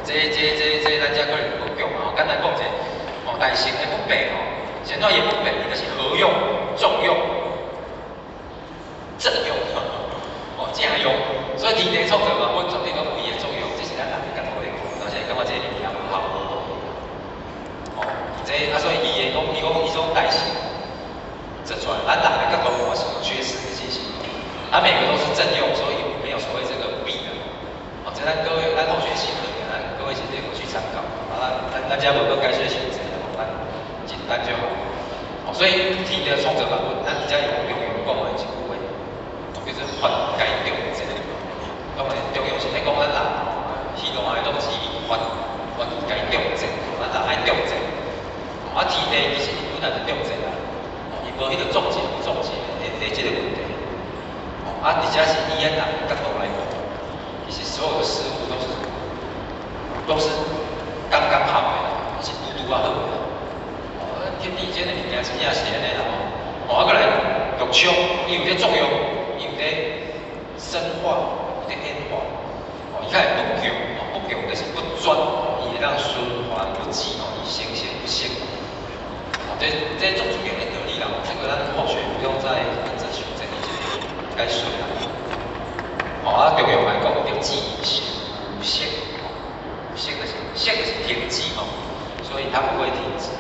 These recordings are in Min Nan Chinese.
這咱遮可能無講啊，簡單講者，哦，大乘的不變吼，啥物伊不變，伊就是合用、眾用、正用，哦，正用。所以天地創造萬物，絕對攏有伊的作用，這是咱人的角度來看，但是感覺這個物件無效。哦，這啊，所以伊會講，伊講伊種大乘這出來，咱人的角度看是有缺失的信息。它每個都是正用，所以沒有所謂這個弊的。哦，這咱各位咱後學系課，咱各位先這回去參考。啊，咱遮無閣解說傷濟啦，咱簡單就好。哦，所以天地創造萬物，咱遮用中庸講的一句話，哦，叫做法界眾正。當然，中庸是咧講咱人喜怒哀樂是法，法界眾正，咱人愛中正。啊，天地其實伊本來就中正啦，哦，伊無彼個眾正不眾正的這個問題。哦，啊，而且是以咱人的角度來講，其實所有的事物都是剛剛好的啦，是拄拄仔好的啦。哦，天地間的物件真正是按呢啦吼。哦，啊，閣來玉璽，伊有咧作用，伊有咧生化，有咧演化。哦，伊較會不強，哦，不強就是不專，伊會當循環不止，哦，伊生生不息。哦，這足重要的道理啦，這個咱後學不用再認真想這個解說啦。哦，啊，中庸來講叫寂行無息，無息就是息就是停止吼，所以它不會停止。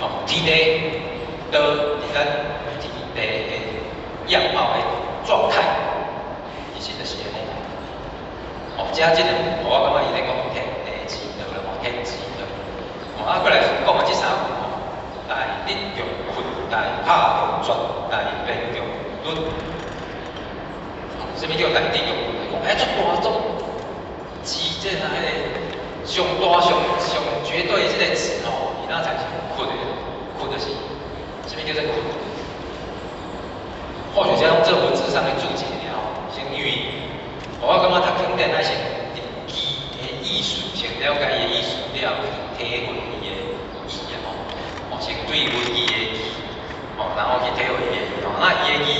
哦，天地道佇咱天地的樣貌的狀態，其實就是按呢。哦，遮這個我感覺伊咧講天地之道啦，吼，天之道。哦，啊，閣來講的這三句吼，大智用困，大拍著絕，大變用論。啥物叫大智用困？講欸，足大足智，這那彼個上大上上絕對的這個智吼，伊哪產生困的？困就是啥物叫做困？化學家攏做文字上的注解爾吼，先因為我感覺讀經典愛先記的意思，先了解伊的意思了後，去體會伊的意啊吼。哦，先對文字的義，哦，然後去體會伊的義吼。那伊的義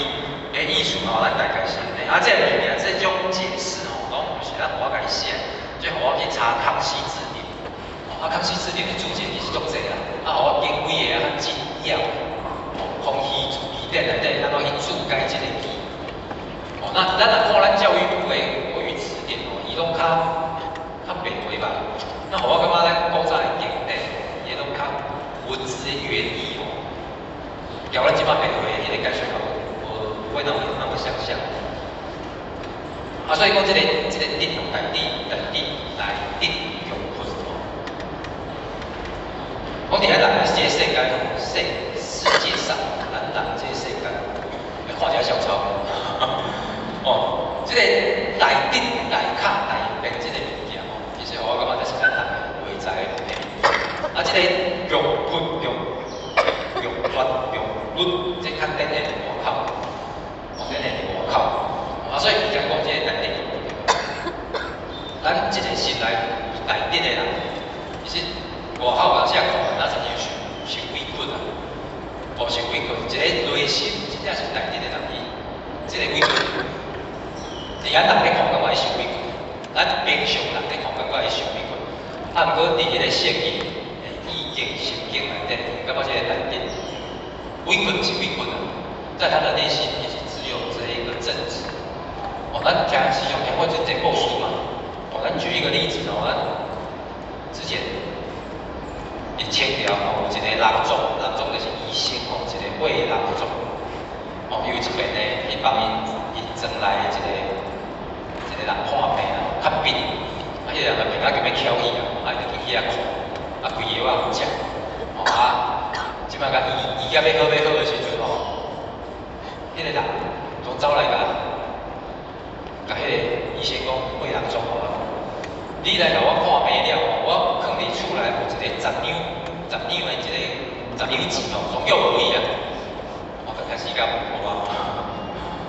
的意思吼，咱大概是按呢。啊，這個物件這種解釋吼，攏毋是咱我家己寫，這予我去查康熙字典。啊，康熙字典的注解其實足濟啦，啊，予我揀幾个較精要的，哦，康熙字典內底按怎去注解這個字。哦，那咱若看咱教育部的國語詞典哦，伊攏較白話吧。那予我感覺咱古早的經典，伊攏較文字的原意哦，交咱這擺白話的彼個解說較無會那麼想像。啊，所以講這個智哦，大智大智大智用困哦。講佇咱人的這個世間吼，世界上，咱人這個世間，看起來像臭。哦，這個大智大巧大變這個物件吼，其實我感覺就是咱人的內在的問題。啊，這個用困用用絕用論，這較展現佇外口，哦，展現佇外口。啊，所以伊講這個大智，咱一個心內有大智的人，其實外口有當時啊看，若親像是委屈啊，哦，是委屈。一個內心真正是大智的人，伊這個委屈，佇咱人咧看，感覺伊傷委屈；咱平常人咧看，感覺伊傷委屈。啊，毋過佇彼個聖義的意境、心境內底，感覺這個大智委屈是委屈啊，在他的內心也是只有這一個正直。哦，咱聽時常聽過這個故事嘛。哦，咱舉一個例子哦，咱之前佇清朝吼，有一個郎中，郎中就是醫生吼，一個魏郎中。哦，有一遍呢，去幫𪜶莊內的一個人看病啊，較病，啊，彼個人個病啊，欲翹起啊，啊，伊就去遐看，啊，開藥仔予食，哦啊，這擺共醫醫甲欲好欲好的時陣吼，彼個人就走來共共彼個醫生講，魏郎中吼，你來共我看病了吼，我囥佇厝內有一個10兩的一個10兩錢吼，總叫無去啊。我就開始共無啊，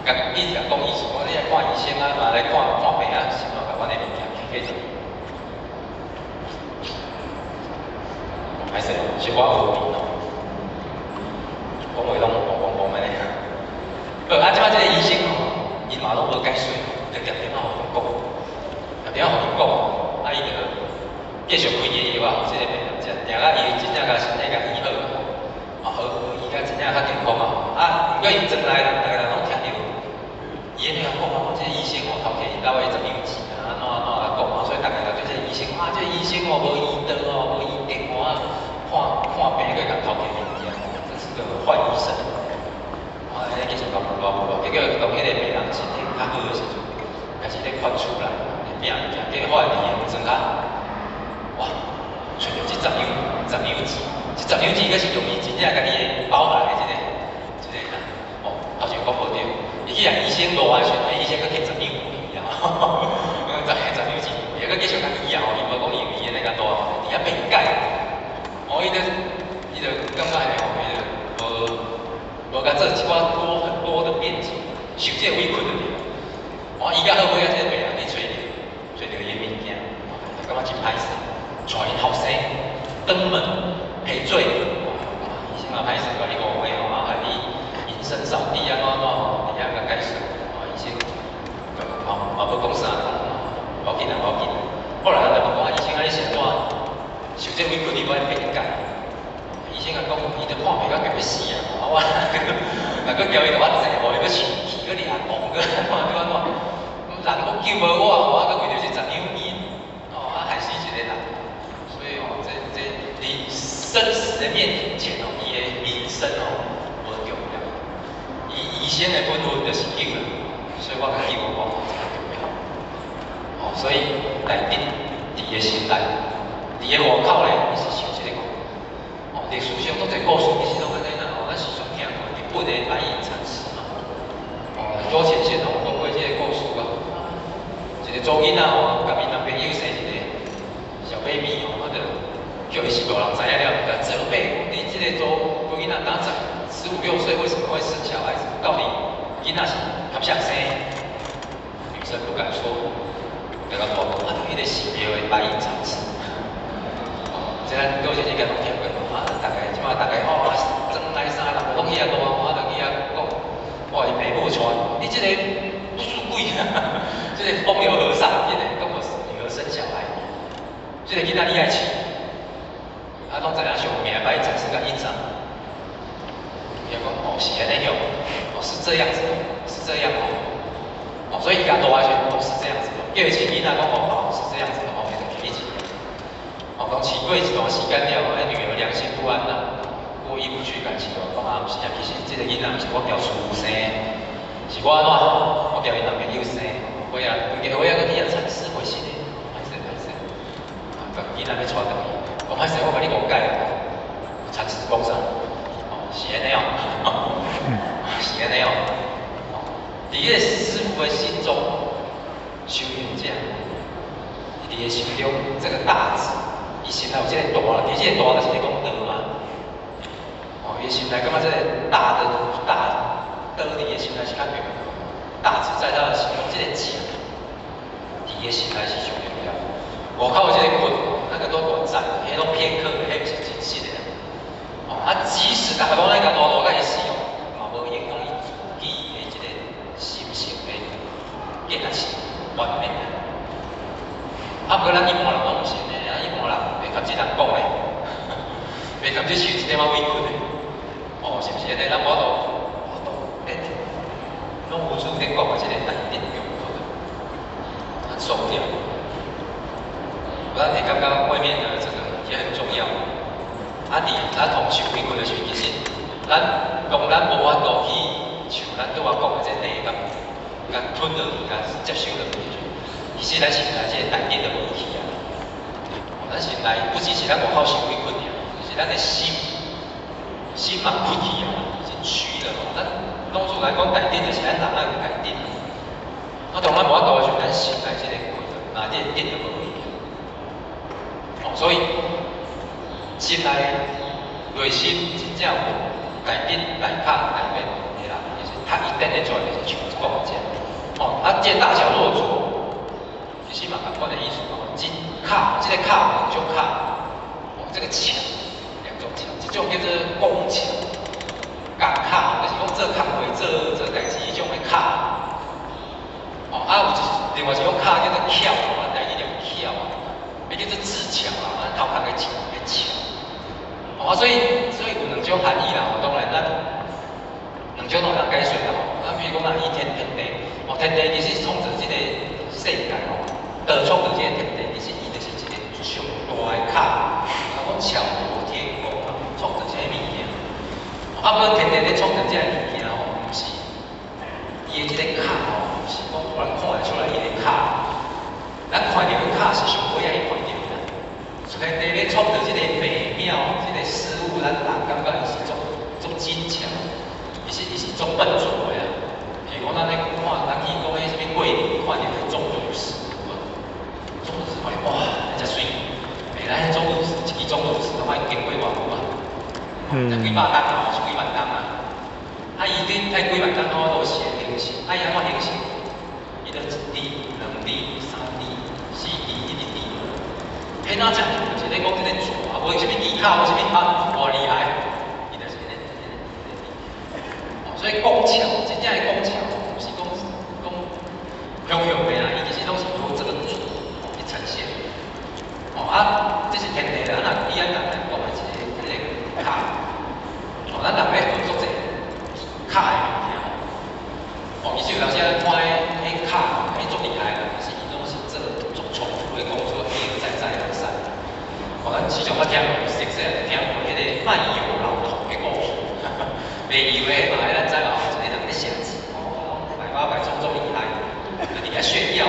共伊直講意思，講你來看醫生啊，嘛來看看病啊，是嘛，共阮的物件揢起。歹勢，是我有病哦，講話攏嘣嘣嘣按呢。好，啊，這擺這個醫生吼，伊嘛攏無解說，就夾電話予𪜶講，夾電話予𪜶講，啊，伊就繼續開伊的藥仔，予這个病人食，定甲伊真正共身體共醫好，啊好，伊才真正較健康啊。啊，毋過𪜶轉來人，逐个人攏聽著，伊按呢講啊，講這个醫生哦，偷摕𪜶兜的十兩錢啊，按怎按怎來講啊，所以逐个人對這個醫生，啊，這個醫生哦，無醫德哦，無醫德哦，啊，看看病閣共偷摕物件，這是個壞醫生。啊，按呢繼續共問問問，結果當彼個病人身體較好的時陣，開始咧發出來，咧餅物件，結果後來佇醫院啊，哇，揣著這10兩10兩錢，這十兩錢閣是用伊真正家己的包內的這個哦，頭前講無對，伊去共醫生落的時陣，醫生閣摕十兩去啊，10兩錢，伊閣繼續共醫啊，伊無講因為伊咧共落，佇遐辯解，哦，伊就感覺吼，伊就無無共做一寡多很多的辯解，受這個委屈就對。哦，醫甲好尾仔，這個病人去揣著，揣著伊的物件，就感覺真歹勢，帶𪜶後生登門賠罪，醫生嘛歹勢，共你誤會吼，啊，害你銀身掃地啊，按怎吼，佇遐共解釋，哦，醫生嘛嘛無講啥，無要緊啦，無要緊。後來人就問講，醫生啊，你是按怎受這委屈，你無愛辯解？醫生共講，伊都看袂到欲死啊！啊我，若閣叫伊互我坐，吼，伊閣生氣，閣掠狂，閣按怎閣按怎？人閣救無我，我閣為著這十兩銀，哦，啊害死一個人。所以哦，這佇生死的面前哦，伊的名聲哦無重要。伊醫生的本分就是救人，所以我較救我，這較重要。哦，所以大德佇伊的心內，佇伊外口咧，伊是受這個苦。哦，歷史上足濟故事其實攏按呢啦，哦，咱時常聽過日本的白隱禪師嘛。哦，早前先攏講過這個故事啊。一個查某囡仔吼，共伊男朋友生一個小 baby 吼，啊就叫伊是大人知影了，就責備你這個查某囡仔當十十五六歲，為什麼會生小孩子？到底囡仔是含誰生？女生不敢說，就共講，啊，就彼個寺廟的白隱禪師。哦，這咱早前應該攏聽過，啊，逐家這馬逐家吼，轉來三個人攏去遐路啊，我就去遐講，哇，伊爸母帶，你這個不輸鬼，這個風流和尚，這個跟我女兒生小孩，這個囡仔你愛飼？啊，攏知影上有名的白隱禪師佮隱藏。伊就講，哦，是按呢樣，哦，是這樣子的，是這樣哦，哦，所以伊共大的時陣，哦，是這樣子的，叫伊飼囡仔講，哦，是這樣子的，哦，伊就去飼。哦，講飼過一段時間了，彼女兒良心不安啦，過意不去感情哦，講啊，毋是啊，其實這個囡仔毋是我共厝生，是我按怎，我共伊男朋友生，尾仔，規家伙仔閣去遐禪師回信的，歹勢歹勢，啊，共囡仔欲帶轉去，講歹勢，我共你誤解啦，禪師講啥？哦，是按呢哦，是按呢哦，佇彼個師父的心中，修行者，佇伊心中這個大智，伊心內有這個大，其實這個大就是咧講道嘛。哦，伊心內感覺這個大的大道佇伊心內是較重要。大智在他的心中，這個正，佇伊心內是上重要。外口這個困，那個都短暫，彼攏片刻的，彼毋是真實的。哦，啊，即使逐个攏咧共大大共伊死哦，嘛無影響伊自己的這個心性的建立是完美的。啊，毋過咱一般人攏毋是按呢，啊，一般人袂堪這人講咧，袂堪這受一點仔委屈的。哦，是毋是按呢？咱無法度，無法度，咧，攏有主咧講的這個大德強迫，很受不了。咱會感覺外面的這個也很重要。啊，佇咱同受委屈的時陣，其實咱講咱無法度去像咱拄仔講的這個共共吞落去，共接受落去的時陣，其實咱心內這個大德就無去啊。咱心內不只是咱外口受委屈爾，就是咱的心，心嘛屈去啊，已經虛了。咱老祖來講大德就是咱人愛有大德。啊，當咱無法度的時陣，咱心內這個虧，那這個德就無去。哦，所以心內內心真正有大德大卡大變的人，就是他一定會出來，就是像講的這樣。哦，啊，這個大巧若拙，其實嘛仝款的意思哦。真巧，這個巧兩種巧，哦，這個巧兩種巧，一種叫做工巧，工巧，就是講做工課、做做代誌彼種的巧。哦，啊有一另外一種巧叫做巧，啊，台語念巧。彼叫做智巧啦，咱頭殼的巧的巧。哦，所以有兩種含義啦。當然咱兩種攏會當解釋啦。吼，啊，比如講咱以天天地，哦，天地其實創造這個世界吼，道創造這個天地，其實伊就是一個上大的跤，人講巧奪天工啊，創造這个物件。啊，毋過天地咧創造這个物件吼，毋是伊的這個跤吼，毋是講予咱看會出來伊的跤。咱看著的跤是上尾仔去看著啦。天地咧創造這個美妙，這個事物，咱人感覺伊是足足精巧，其實伊是足笨拙的啊。譬如講，咱咧看，咱去講彼啥物桂林，看著彼鐘乳石，鐘乳石看著哇，遮媠。欸，咱彼鐘乳石，一支鐘乳石，拢愛經過偌久啊？才幾百冬啊，是幾萬冬啊。啊，伊恁愛幾萬冬吼都是會形成，啊，伊按怎形成？伊就一滴、兩滴、三滴、四滴，一直滴。彼哪親像就是咧講這個柱啊，無啥物技巧，無啥物啊，偌厲害。伊就是按呢按呢按呢滴。哦，所以工巧，真正的工巧，毋是講講雄雄的啦，伊其實攏是由這個柱去呈現。哦啊，這是天地啦，啊若以咱人來講的一個彼個跤，哦，咱人咧學足濟跤的物件。哦，其實有當時咱看彼跤，彼足厲害啦，其實伊攏是做足重複的工作，一而再再而三。哦，咱時常捌聽過，熟悉聽過彼個賣油老頭的故事。賣油的嘛，咱知嘛？一個人咧寫字，哦，賣我賣創足厲害，就佇遐炫耀，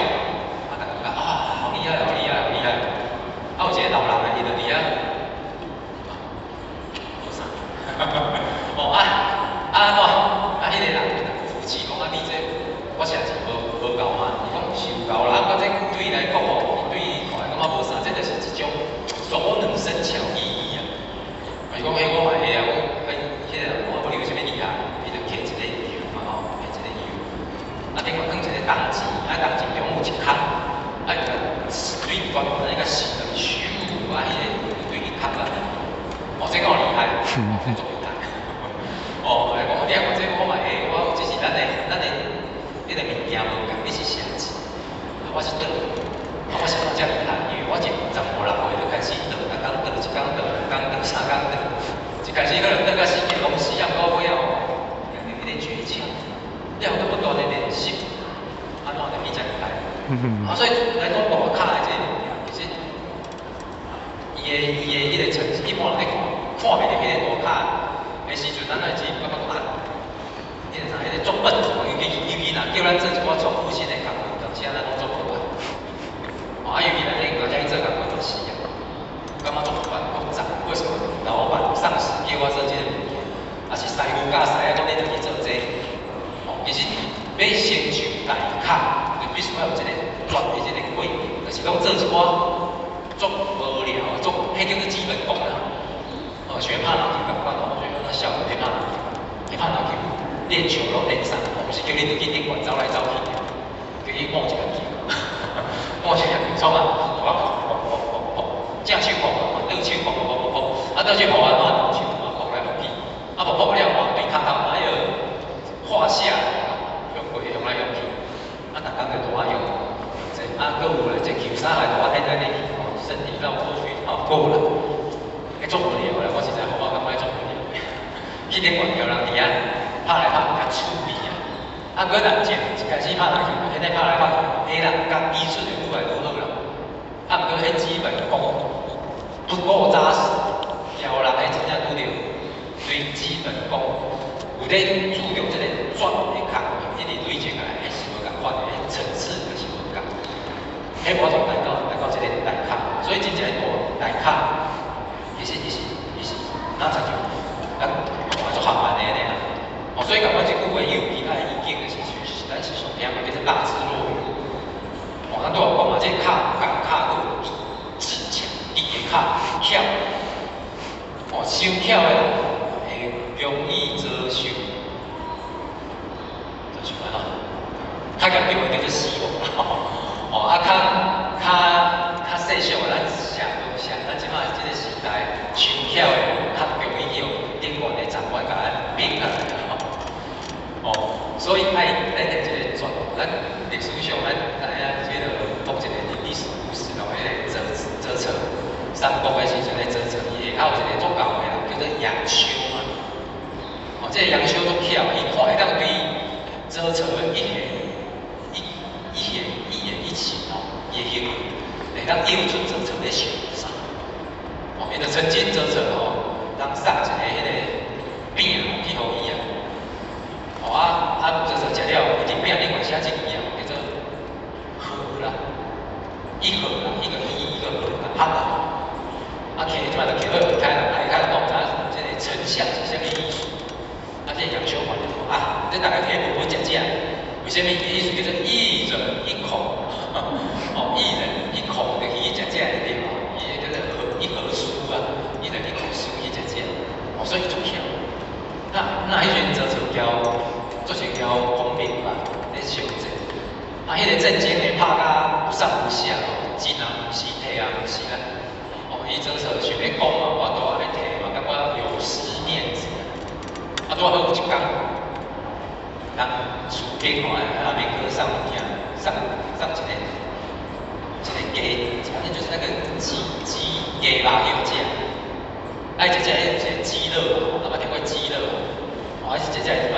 啊，逐家感覺啊，好厲害，好厲害，好厲害。啊，有一個老人伊就佇遐，無啥。哦啊啊按怎？啊，彼個人就夫妻講啊，你這我寫字無無夠嘛？伊講是有夠啦，啊，毋過這對伊來講吼，對伊看來感覺無啥，這就是一種熟能生巧意義啊。伊講彼我嘛會啊，講彼彼個人講啊，無你有啥物厲害？伊就摕一個油嘛吼，摕一個油，啊頂懸放一個銅錢，啊銅錢中有一空，啊伊就對懸懸彼個爍落去，咻啊，彼個油就對去空啊。哦，這夠厲害，這足厲害。哦，來講，你看這我嘛會，我只是咱的彼個物件無仝，你是寫字，啊我是倒，啊我是按怎遮厲害？因為我一15、16歲就開始倒，逐工倒，一工倒，兩工倒，三工倒，一開始可能倒甲死個攏死，啊毋過尾後用著彼個訣竅，了後閣不斷的練習，按怎就變遮厲害？啊，所以來講大跤的這個物件，其實伊的彼個層次，一般人咧看，看袂著彼個大跤的時陣，咱愛是感覺講啊，彼個啥，彼個足笨拙，尤其若叫咱做一寡重複性的工作，有當時咱攏做無來。哦，啊，尤其咱咧大家去做工作就是啊，感覺足煩複雜。為什麼老闆上司叫我做這個物件，啊是師傅教師啊，講你著去做這個。哦，其實欲成就大跤，就必須要有這個專的這個過程，就是講做一寡足無聊、足，彼叫做基本功啦。哦，像拍籃球仝款哦，像咱少年咧拍籃球，咧拍籃球練球攏練啥？毋是叫你入去頂懸走來走去，叫你摸一個球，摸一個球創啊？我撲撲撲撲撲，正手撲，倒手撲撲撲撲，啊倒手撲安怎？兩手嘛撲來撲去，啊無撲了後對空空嘛，彼個胯下用過用來用去，啊逐工就都愛用用這，啊閣有咧這球衫還大天來咧去，哦，身體繞過去繞過來，彼足無聊啦，我實在予我感覺足無聊的。去頂懸叫人佇遐拍來拍去較趣味啊，啊，閣人正一開始拍籃球，現在拍來拍去，彼人甲技術會愈來愈好啦。啊，毋過彼基本功不夠紮實，教人彼真正拄著對基本功有咧注重這個專的工課，一直累積起來，彼是無仝款的，彼層次就是無仝。彼無法度來到這個大跤，所以真正的大大跤，其實伊是哪親像咱看足含慢的按呢啦。哦，所以仝款這句話伊有其他的意境的時陣，咱是上聽嘛，叫做大智若愚。哦，咱拄仔講嘛，這個跤共跤閣有智巧，伊個跤巧。哦，傷巧的人會容易遭受，遭受按怎？較嚴重的叫做死亡。哦，啊，較較較細小的，咱寫寫，咱這擺這個時代，傷巧的人較容易去予頂懸的長官共咱變起來吼。哦，所以愛咱練一個專，咱歷史上咱知影這個講一個歷史故事咯，彼個折折這個楊修足巧，伊看會當對曹操的一言一一言一言一行哦，伊的行為會當誘出曹操咧想啥？哦，伊就曾經曹操吼，人送一个彼個餅去予伊啊。哦啊，曹操食了，伊佇餅頂懸寫一字啊，叫做和啦，一和啦，一個一一個和啦，合啦。啊，徛這擺就徛好，開人來開人講毋知影這個丞相是啥物意思？啊，這個楊修看著講啊，這逐家提問我食食，為啥物？伊意思叫做一人一口，哦，一人一口就去食食的對無？伊叫做和一盒酥啊，一人一口酥去食食，哦，所以伊足巧。那彼陣曹操交做是交孔明嘛，咧相戰，啊，彼個戰爭會拍甲不上不下，進啊毋是，退啊毋是啦。哦，伊曹操想欲講嘛，我拄仔欲退嘛，感覺有失面子。啊，拄好有一工，人士兵吼，阿明哥送物件，送送一个一個雞，反正就是那個雞雞雞肉去予食。啊，伊一隻一個雞肉嘛，捌聽過雞肉無？哦，啊是一隻什麼？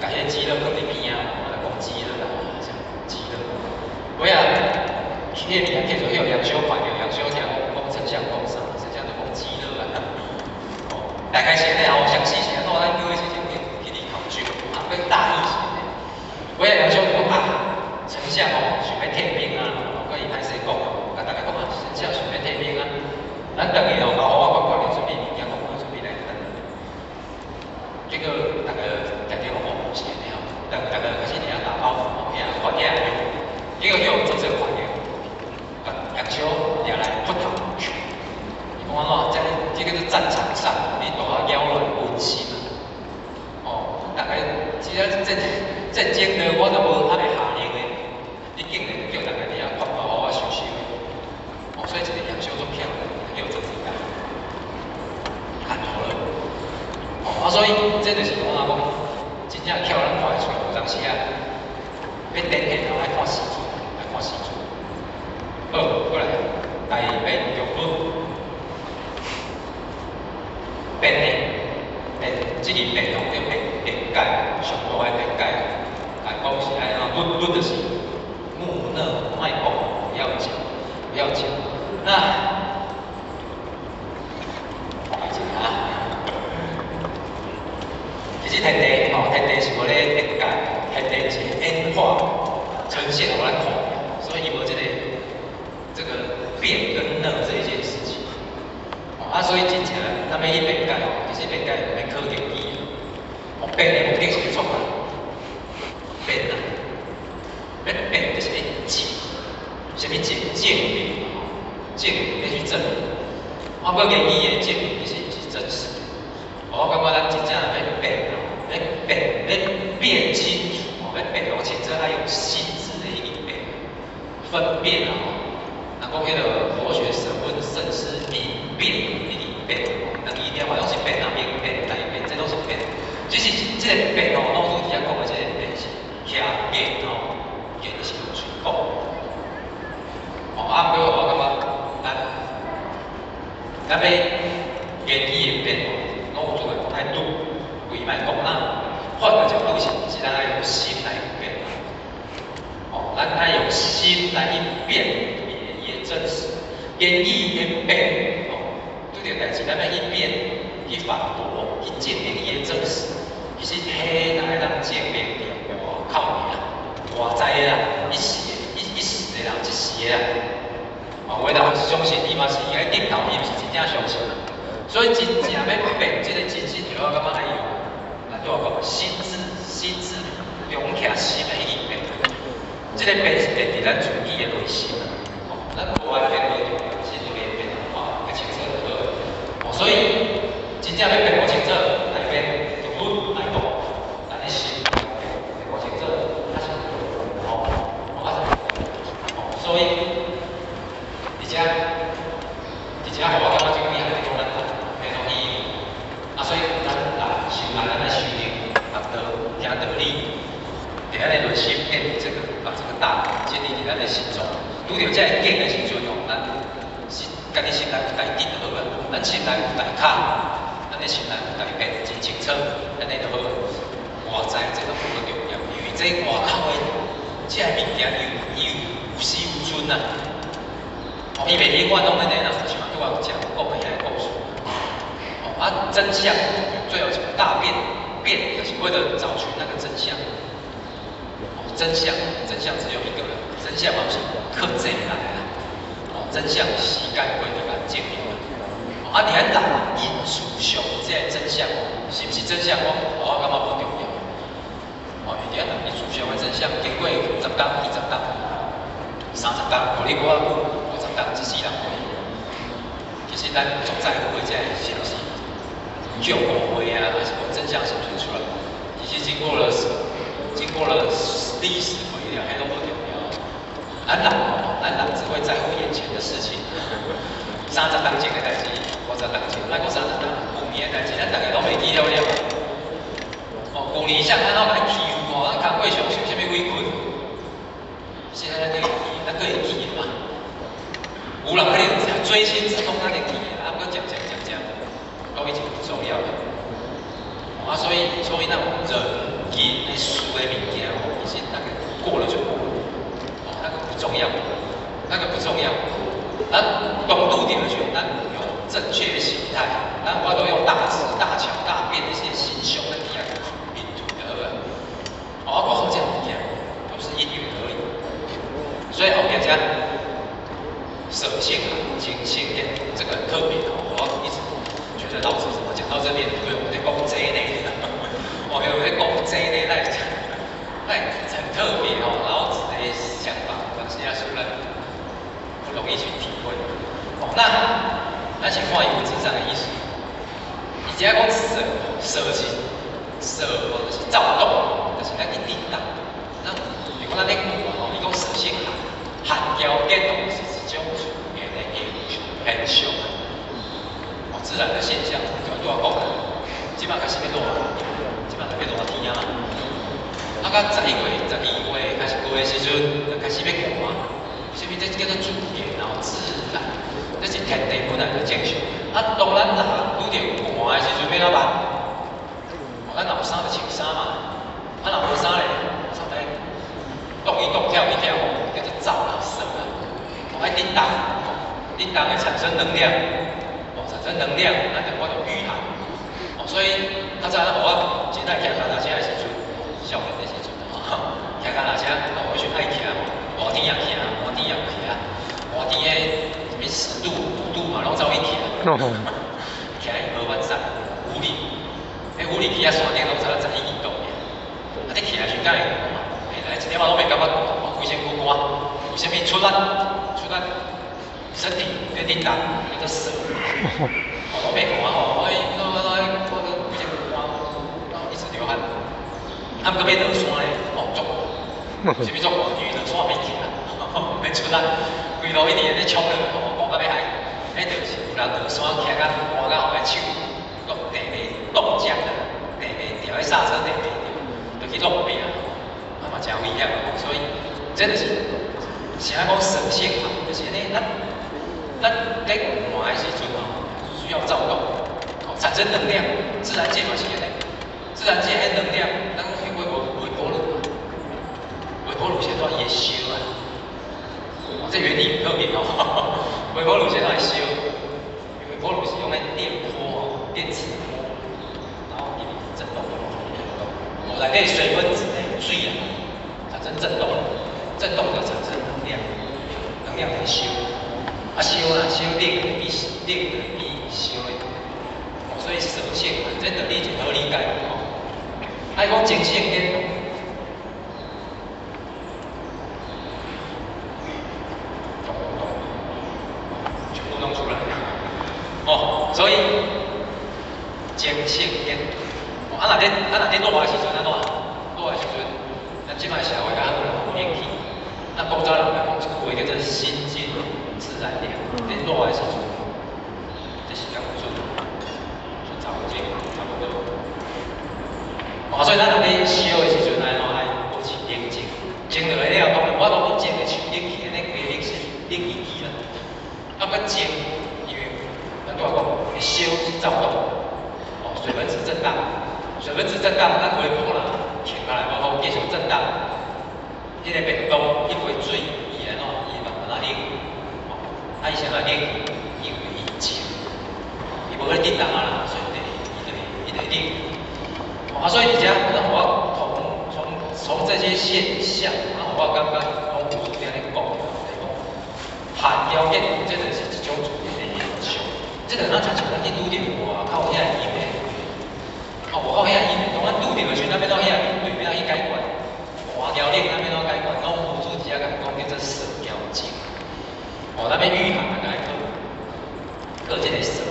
共彼個雞肉放佇邊仔，我來講雞肉啦，像雞肉。尾仔，彼個物件叫做予楊修看著，楊修聽講講丞相講啥？丞相就講雞肉啊。哦，大概是按呢吼，詳細是按怎，咱叫彼時陣去去考據，啊，閣大意是按呢。尾仔楊修講啊，丞相吼想欲退兵啊，閣伊歹勢講，共大家講啊，丞相想欲退兵啊，咱轉去吼，交予我乖乖準備物件，講準備來等。結果逐家定定講哦，是按呢吼，逐逐家開始佇遐打包袱，遐看遐用，結果予曹操看著，共楊修掠來噗頭，伊講按怎？這這叫做戰場上，你大擾亂軍心啊！哦，逐家只要戰戰爭的，我都無還未下令的，你竟然叫逐家佇遐看包予我收收的，哦，所以這個楊修足巧的，叫曹操共看透了。哦，啊，所以這就是講啊，講真正巧，咱看會出來，有當時啊，欲展現哦，愛看時陣，愛看時陣。好，過來，大變局論，變的變，這個變哦，叫辯辯解，上大的辯解，來講是按怎？論論就是木訥，莫講，不要講，不要講。那，來一下啊。其實天地吼，天地是無咧辯解，天地是演化呈現予咱看，所以伊無這個辯跟訥這一件事情。啊，所以真正咱欲去辯解吼，其實辯解毋免考言語。哦，辯的目的是欲創啥？辯啊，欲辯就是欲證，啥物證？證明吼，證明欲去證明。啊，毋過言語的證明其實毋是真實的。我感覺咱真正欲辨哦，欲辨欲辨清楚哦，欲辨弄清楚，愛用心智的去辨，分辨啊吼。人講彼個佛學審問慎思明辨，你去辨，兩字念話攏是辨啊，明辨、大辨，這攏是辨。只是這個辨吼，老師佇遐講的這個辨是徛言吼，言就是用喙講。哦，啊，毋過我感覺咱欲言語的辨吼，老師來講愛拄，規莫講啦。換個角度是，是咱愛用心來辨。哦，咱愛用心來去辨伊的真實，言語的辨，哦，拄著代誌，咱欲去辨、去反駁、去證明伊的真實。其實，彼若會當證明著外口爾，外在的啦，一時的、一一時的啦，一時的啦。哦，有的人相信伊嘛是伊個鏡頭，伊毋是真正相信啦。所以真正欲辨這個真實，就我感覺愛用，咱拄仔講心智、心智用起心來去辨。這個辨是辨佇咱自己的內心啊。哦，咱無完全無重要，是就會辨哦，較清楚就好。哦，所以真正欲辨無清楚，來辨用論來講，咱的心辨無清楚，較是哦，哦，哦，所以，而且，而且，予我感覺這幾項咧講咱非常意義。啊，所以咱人修來，咱來修行，學道、聽道理，佇咱的內心建立這個，把這個大建立佇咱的心中。拄著這个見的時陣吼，咱心家己心內有大直就好啊，咱心內有大卡，按呢的心內有改變，真清楚，按呢就好。外在這攏無重要，因為這外口的這个物件，伊有始有終啊。哦，伊袂永遠攏按呢啦，像拄仔講講的遐个故事。哦，啊，真相最後一個大變，變就是為了找尋那個真相。哦，真相，真相只有一個，真相嘛毋是靠這來的啦。哦，真相時間過就共證明啦。啊，佇咱人因思想這个真相，是毋是真相？我感覺無重要。哦，因為佇咱人因思想的真相，經過10工、20工、30工，予你閣較久，50工，一世人過。其實咱足在乎的這个是毋是舊誤會啊，還是講真相是毋是出來？其實經過了歷史回料，彼攏無重要。咱人哦，咱人只會在乎眼前的事情。30冬前的代誌，50冬前，莫講30冬，舊年的代誌，咱逐家攏袂記了了。哦，舊年啥按怎共欺負哦，咱工課上受啥物委屈？現在咱閣會記，咱閣會記嘛？有人可能錐心之痛，咱會記的，啊，毋過漸漸漸漸，都已經不重要了。啊，所以那種人間的事的物件哦，其實那個過了就過了，哦，那個不重要，那個不重要。咱當拄著的時陣，咱有正確的心態，咱我都用大智大巧大變的一些心胸來底下面對就好了。哦，我好這物件都是因緣而已。所以後面這捨性啊、情性變，這個很特別哦。我一直覺得老子怎麼講到這邊，對我在講這呢？哦，我在講這呢，那很特別哦。老子的想法，當時啊，雖然不容易去體會。哦，那咱先看伊文字上的意思。伊這講捨，捨是捨，就是躁動，就是咱去振動。咱如果咱咧寒吼，伊講捨性寒，寒嬌變動是一種自然的現象。哦，自然的現象，就拄仔講啦。這擺開始欲熱，這擺就欲熱天啊嘛。啊，到11月、12月開始過的時陣，就開始欲寒。啥物？這叫做自然，然後自然，這是天地本來就正常。啊，當咱若拄著寒的時陣，欲按怎辦？哦，咱若有衫就穿衫嘛。啊，若無衫咧，衫來動一動、跳一跳，叫做燥啦、捨啦。哦，愛振動，振動會產生能量，哦，產生能量，咱就我就禦寒。哦，所以較早我真愛騎腳踏車的時陣，少年的時陣，騎腳踏車，啊，我迄陣愛騎，熱天也騎，寒天也騎，熱天的啥物10度、5度嘛，攏走去騎。騎去合歡山、武嶺，彼武嶺起仔山頂攏差不多11、2度爾。啊，你騎的時陣敢會寒嘛？來一點仔攏袂感覺寒，規身軀汗，為啥物出力？出力，身體在振動，叫做捨。哦，攏袂寒吼，我我我我規身軀汗，一直流汗。啊，毋過欲落山咧，哦，足寒。啥物足寒？因為落山免騎，免出力，規路一直咧衝落，吼，寒甲欲死。彼就是有人落山騎甲寒甲吼，彼手攏提袂凍僵啦，提袂牢，彼剎車提袂牢，就去弄命，啊嘛誠危險。所以這就是啥講捨性嘛，就是按呢，咱咱咧寒的時陣吼，需要躁動，哦，產生能量。自然界嘛是按呢，自然界彼能量，咱聽過無？微波爐，微波爐是按怎伊會燒啊？哦，這原理很特別哦。微波爐是按怎會燒？微波爐是用彼電波哦，電磁波，然後給你震動，震動。哦，內底水分子呢，水啊，產生震動，震動就產生能量，能量來燒。啊，燒啦，燒冷的比冷的比燒的。哦，所以捨性，這道理真好理解吼。愛講情性變。動動，全部弄出來。哦，所以情性變。哦，啊，若咧啊，若咧熱的時陣按怎？熱的時陣，咱這擺社會較好啦，有冷氣。那古早人來講一句話叫做“心靜自然涼”。咧熱的時陣，這時間有準，準10分鐘差不多。哦，所以咱若咧燒的時陣，按怎愛保持冷靜？靜落來了，當然我當靜的像冷氣按呢，規個冷死冷機機啦。啊，閣靜，因為咱拄仔講，燒是躁動，震盪，水分子震盪，咱微波啦，停下來無好，繼續震盪。彼個便當，彼杯水，伊按怎？伊慢慢仔冷，哦，啊，伊先來冷，因為伊靜，伊無咧震動啊啦，所以伊就冷。啊，所以佇遮，咱予我從這些現象，啊，予我感覺講有這按呢講，就是講寒交變，這就是一種自然的現象。這個咱親像咱去拄著外口遐伊面，哦，外口遐伊面，當咱拄著的時陣，咱欲怎遐面對，欲怎去解決？寒交冷，咱欲怎解決？老夫子佇遮共講叫做舍交靜。哦，咱欲禦寒，咱愛靠靠這個舍，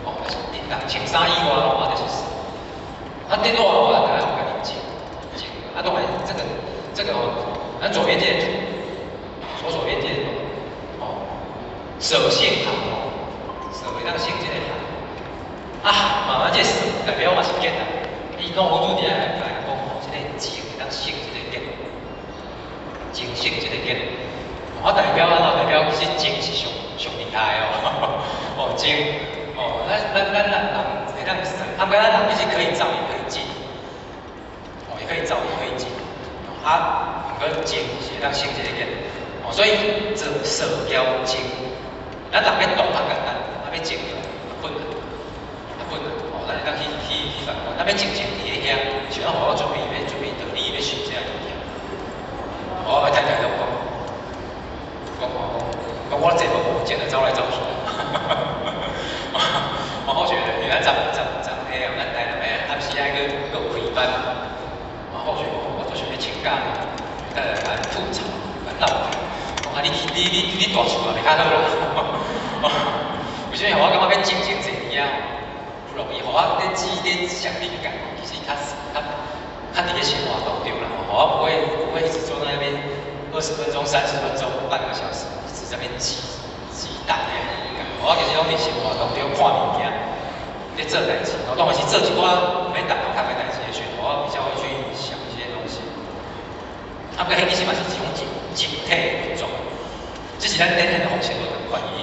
哦，就是穿衫以外，啊，就是舍。啊，電熱我咱就愛予家己靜靜。啊，當然這個哦，咱左邊這個圖，左手邊這個圖，哦，捨性寒哦，捨會當勝這個寒。啊，慢慢這捨代表嘛是結啊。伊老夫子佇遐來講吼，這個靜會當勝這個結，靜勝這個結。啊，代表按怎？代表其實靜是上上厲害哦。哦，靜，哦，咱人會當捨，啊，毋過咱人其實可以躁也可以靜，哦，也可以躁也可以靜。啊，毋過靜是會當勝這個結。哦，所以做捨交靜，咱人欲動較簡單，啊，欲靜就困難，較困難。哦，咱會當去反觀，咱欲靜靜佇咧遐，像咱我準備道理欲學這個物件，我太太攏講，講講講我坐無靜就走來走去。我覺得，因為咱昨昨昨下哦，咱台南的暗時愛閣閣有開班，我後續我都想欲請假，太太共吐槽，共鬧。講啊，你蹛厝也袂較好啦。為啥物？我感覺欲靜靜坐佇遐不容易，予我咧記咧想靈感，其實較較較佇咧生活當中啦，我不會一直坐在那邊20分鐘、30分鐘、半個小時，一直在那邊記記大的靈感。我其實攏佇生活當中看物件，咧做代誌，我當然是做一寡免動腦殼的代誌的時陣，我比較會去想一些東西。啊，毋過彼其實嘛是一種靜靜體的運作，只是咱練練的方式無仝款而已。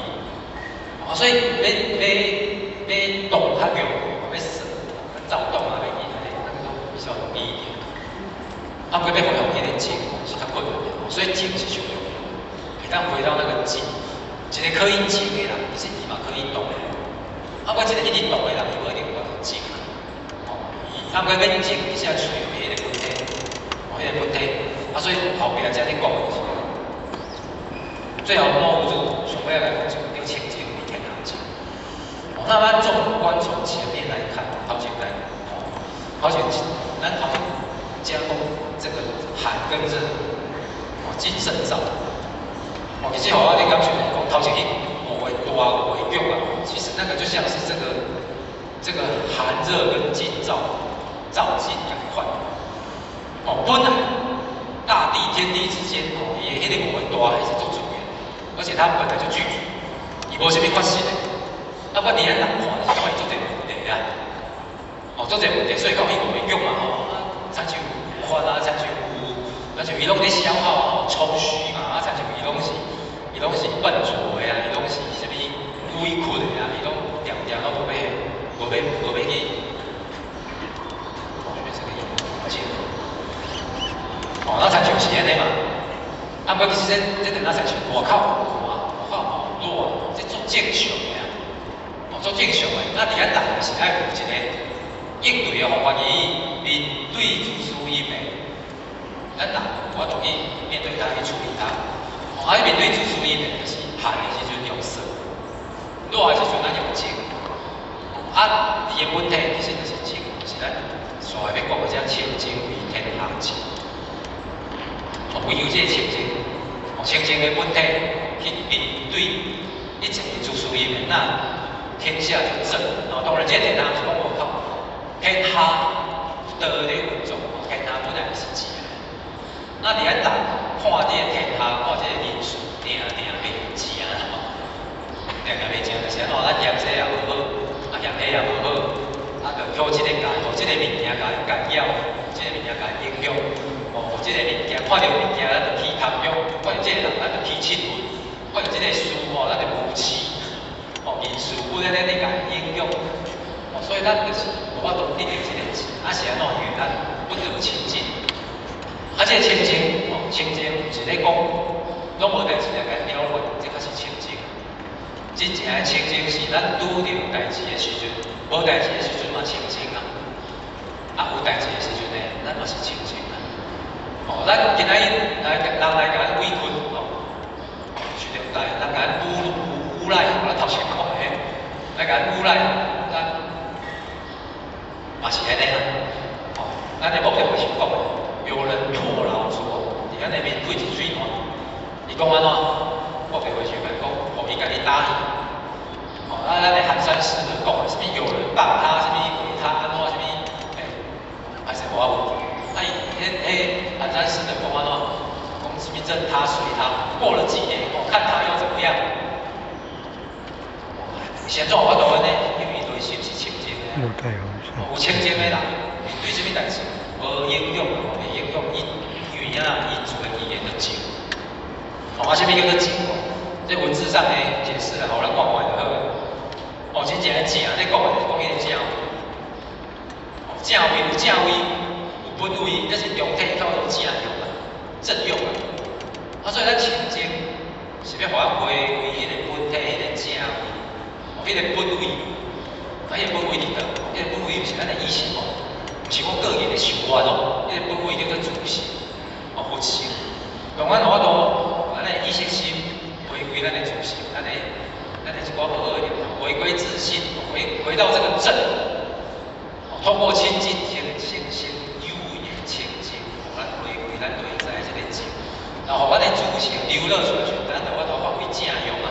啊，所以欲欲欲動較容易，欲說躁動啊，欲去按呢，那個都比較容易一點。啊，毋過欲回復彼個靜是較困難的，所以靜是上重要的。會當回到那個靜，一個可以靜的人，其實伊嘛可以動的。啊，毋過一個一直動的人，伊無一定有法度靜。哦，伊啊，毋過欲靜，其實愛揣著彼個本體，哦，彼個本體。啊，所以後壁才咧講的就是，最後老夫子上尾來講叫清淨為天下淨。哦，那咱縱觀從前面來看，頭前來，哦，頭前咱頭前講這個寒跟熱，哦，金勝燥。哦，其實予我咧感受就是講，頭前彼五個大五個局啊，其實那個就像是這個寒熱跟金燥燥金仝款。哦，本來大地天地之間，哦，伊的彼個五個大還是足自然，而且它本來就具足，伊無啥物缺失的。啊，我佇咱人看就是感覺伊足濟問題啊，哦，足濟問題，所以講伊五個局嘛，吼，啊，親像有法啊，親像伊攏佇消耗啊，充虛嘛，啊，親像伊攏是笨拙的啊，伊攏是啥物委屈的啊，伊攏定定攏無欲去，哦，這個靜。哦，那親像是按呢嘛，啊，毋過其實這這陣仔親像外口寒，外口熱，這足正常的啊，哦，足正常的。那佇咱人是愛有一個應對的方法去面對自私因的，咱人有法度去面對它，去處理它。哦，啊，面對自私因的，就是寒的時陣用捨，熱的時陣咱用靜。啊，伊的本體其實就是靜，就是咱所謂欲講的這清淨為天下淨。哦，唯有這個清淨，哦，清淨的本體去面對一切的自私因的，那天下就正。哦，當然這個天下是講無靠天下道咧運作，天下本來就是正的。那佇咱人看這個天下，看這個人事，定定袂正吼，定定袂正，就是按怎？咱嫌這也無好，啊嫌彼也無好，啊就予這個共，予這個物件共干擾，這個物件共影響。哦，這個物件看著物件，咱就起貪欲；看著這個人，咱就起嗔恨；看著這個事吼，咱就無痴。哦，人事物咧咧咧共影響。哦，所以咱就是無無法度得著這個智。啊是按怎？因為咱不得清淨。啊，這個清淨，哦，清淨毋是咧講攏無代誌來共了斷，這較是清淨。真正的清淨是咱拄著代誌的時陣，無代誌的時陣嘛清淨啊。啊，有代誌的時陣呢，咱嘛是清淨啊。哦，咱今仔日來人來共咱圍困，哦，是著來人共咱侮辱、誣賴，我頭先講的，來共咱誣賴，咱嘛是按呢啊。哦，咱的目的就是講的，有人唾老拙，佇咱的面對一喙爛，伊講按怎？目的就是講，哦，伊共你打去。哦，啊，咱的寒山寺就講的，啥物有人謗他，啥物毀他，按怎，啥物，欸，還是無啊問題。啊，伊彼彼寒山寺的講按怎？講啥物任他隨他，過了幾年，哦，看他又怎麼樣？是按怎有法度按呢？因為內心是清淨的。有清淨的人，面對啥物代誌，無影響，袂影響伊，因為啊，伊自然而然就靜。哦，啊，啥物叫做靜？這文字上的解釋啦，予咱看看就好。哦，真正的正，咧講的就是講彼個正。哦，正位有正位，有本位，這是中體叫做正用啊，正用啊。啊，所以咱清淨是欲予咱回歸彼個本體，彼個正位，哦，彼個本位。啊，彼個本位佇佗？彼個本位毋是咱的意識哦，毋是我個人的想法哦。彼個本位叫做自性，哦，佛性。當咱有法度，咱的意識心回歸咱的自性，咱的一寡無好的念頭，回歸自性，回到這個正。透過清淨先先先有為的清淨，予咱回歸咱內在這個正，然後予咱的自性流露出來時，咱就有法度發揮正用啊。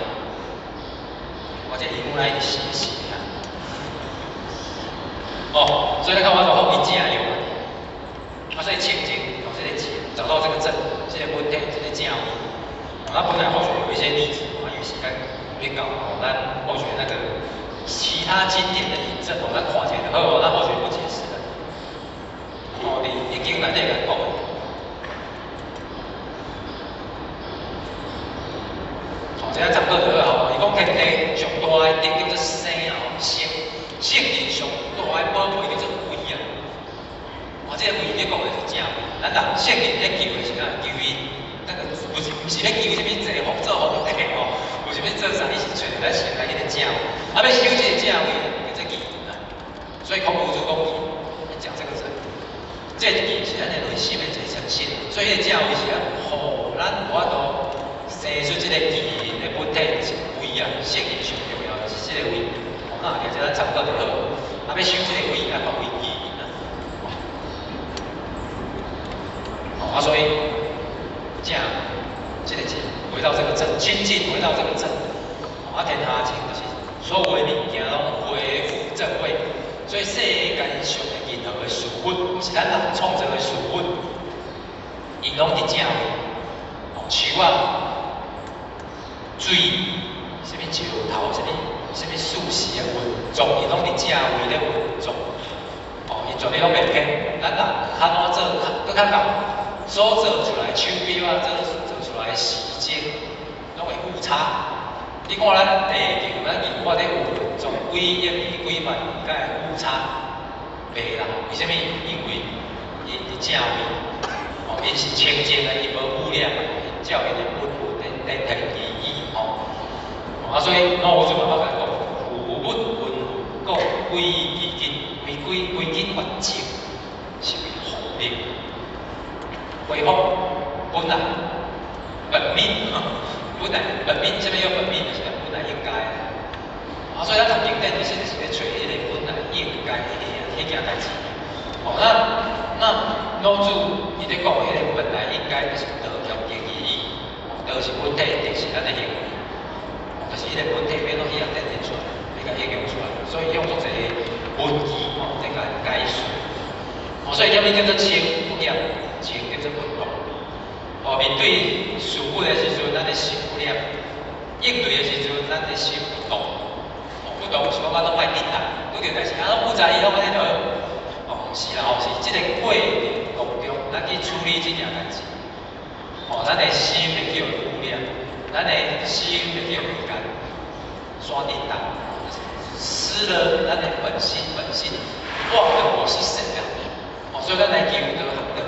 我這熒幕來一直顯示啊。哦，所以你看我就發揮正用啊。啊，所以清淨，哦，這個正，找到這個正，這個本體，這個正位。那本來後續有一些例子，啊，因為時間沒夠，哦，咱後續那個其他經典的引證，哦，咱看一下就好，咱後續不解釋了。哦，佇易經內底共講的。哦，這個參考就好，伊講天地上大的德叫做生啊，生，聖人上大的寶貝叫做位啊。哦，這個位咧講的是正位，咱人聖人咧求的是啥？求伊那個不是咧求啥物坐福做皇帝吼，有啥物做啥，伊是揣著咱心內彼個正位。啊，欲修這個正位，叫做義啊。所以孔夫子講義，講這個字，這個義是咱的內心的一個呈現。所以彼個正位是咱，予咱有法度生出這個義的本體，就是位啊，聖人上重要就是這個位。哦，那後這咱參考就好。啊，欲修這個位，愛發揮義啊。哦，啊，所以正，這個正，回到這個正，清淨回到這個正。啊，天下淨就是所有的物件攏恢復正位，所以世間上的任何的事物，毋是咱人創造的事物，𪜶攏佇正位。哦，樹仔、水、啥物石頭、啥物樹勢的運作，𪜶攏佇正位咧運作。哦，𪜶絕對攏袂偏。咱人較怎做，閣較仝，所做出來手錶啊，做出來的時鐘，攏會誤差。你看咱地球，咱銀河咧運作幾億年、幾萬年，敢會誤差？袂啦，為啥物？因為𪜶佇正位，哦，𪜶是清淨的，伊無污染，𪜶照𪜶的本分咧咧提其意，吼。啊，所以老夫子嘛捌共講，夫物紛紛，故歸其根，歸歸歸根原淨，是為復命，恢復本來本命。本來本命，啥物叫本命？就是本來應該。啊，所以咱讀經典其實是咧揣彼個本來應該的彼件代誌。哦，那老子伊咧講彼個本來應該就是道兼仁義禮。道是本體，德是咱的行為。就是彼個本體欲怎去予展現出來，欲共應用出來。所以用足濟文字吼，來共解釋。哦，所以啥物叫做清不染，清叫做不動。哦，面對事物的時陣，咱的心不染；應對的時陣，咱的心不動。哦，不動是講咱攏莫振動，拄著代誌啊，攏不在意，攏按呢就好。哦，毋是啦，吼，是這個過程當中，咱去處理這件代誌。哦，咱的心會去予污染，咱的心會去予間山振動，失了咱的本心本性。忘了我是誰啊！哦，所以咱來求道學道，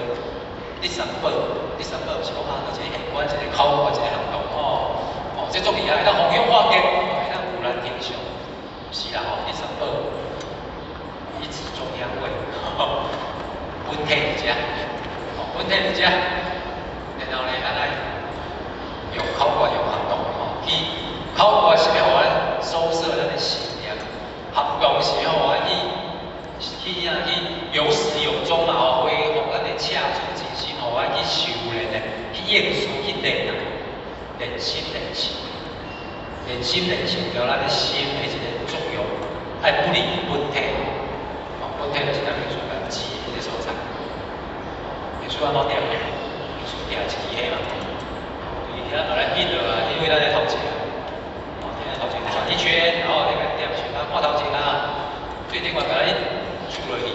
你三寶，你三寶是講啊，一個現觀，一個口訣，一個行動吼。哦，這足厲害，會當弘揚化根，會當煥然天上，是啦吼，你三寶，一指中央位，本體佇遮，哦，本體佇遮，然後呢，咱來用口訣，用行動吼，去口訣是欲予咱收攝咱的心念，行動是欲予咱去啊去有始有終嘛吼，恢復咱的赤子之心，予咱去修煉的，去應事去練啊，練心練性，練心練性，著咱的心的一個作用，愛不離本體，哦，本體就是咱美術館指的彼個所在。美術館怎定？美術定一支彼嘛，伊今仔予咱印落來，因為咱的頭前，哦，佇咱頭前轉一圈，然後那個點去，咱看頭前啊，最頂懸共咱杵落去，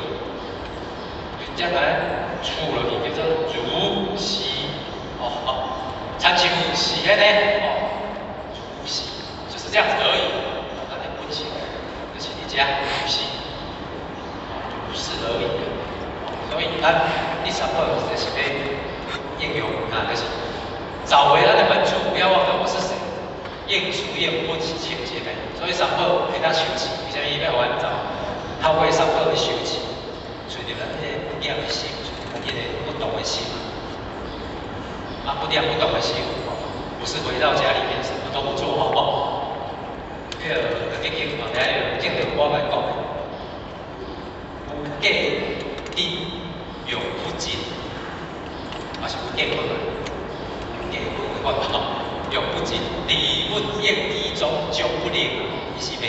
真正共咱杵落去，叫做如是，哦哦，親像是按呢，哦，如是，就是這樣子而已。咱的本性就是佇遮如是，如是而已。所以咱第三步就是欲應用啊，就是找回咱的本初，不要忘了我是誰。應事應本是清淨的，所以三寶會當修持，為啥物欲予咱走？透過三寶去修持，揣著咱彼個不念的心，揣著咱彼個不動的心。啊，不念不動的心，不是回到家裡面什麼都不做吼。彼個結經嘛，底下有正著我來講的，無過得永不盡，嘛是無過分啊，無過分的我永不盡，離物應之中終不能，伊是袂，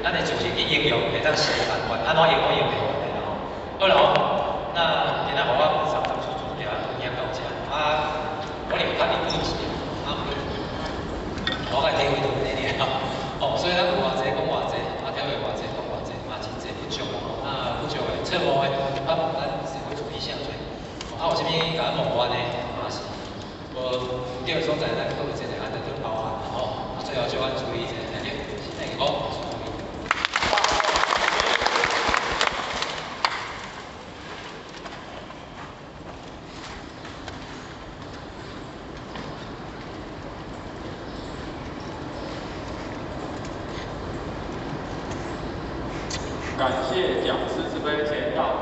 咱的自信去應用會當事半功倍，按怎用攏用袂完的啦吼。好啦吼，那今仔予我三三處處定分享到遮，啊，可能有較認真一點，啊，我會體會到這爾哦，所以咱有偌濟講偌濟，啊，體會偌濟講偌濟，嘛真濟不足哦，啊，不足的錯誤的，啊，咱社會主義啥濟，啊，有啥物共咱冒犯的，嘛是無毋對的所在，咱閣有真濟安尼做包涵吼。啊，最後祝阮注意一下，身體健康，注意。感謝講師慈悲錢耀。